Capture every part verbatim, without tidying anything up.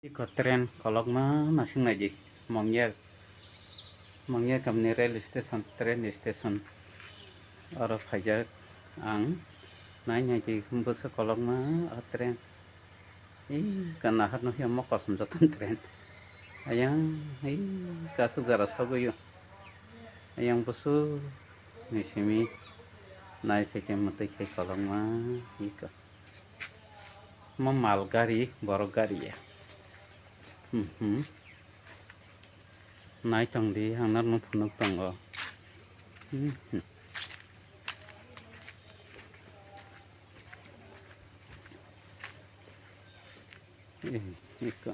Iko train kolokma masing naidi, Mongya, Mongya kamni rail station, train station. Oro phaijak ang, nai naidi bwsa kolokma o train. Ih, ka nahar no hiya mokol sum joto train. Ayang, ih, kasuk jara sogwi o. Ayang busu ni simi nai phaikhe mwtwi khai kolokma iko. Mo mal gari, borok gari ya. Hmm, hmm. Nai tong di, ang norno phunuk tongo. Hmm, hmm. Eh, iko.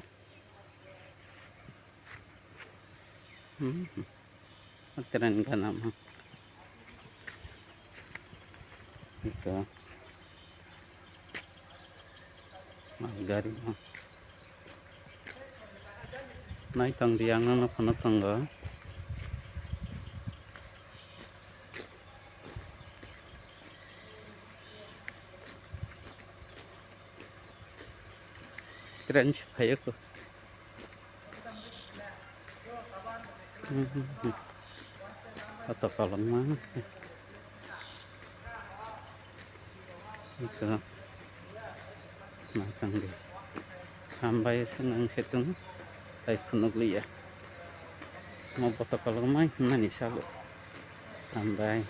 Hmm, hmm. Train gana mo. Iko. Mal gari mo. Nai tong di, ang norno phunuk tongo. Train se phai o. Auto kolokma. Ito. Nai tong di. Hambai se nang se tung. Ai phunuk liya. Mo boto kolokma hwnmani salo. Hambai.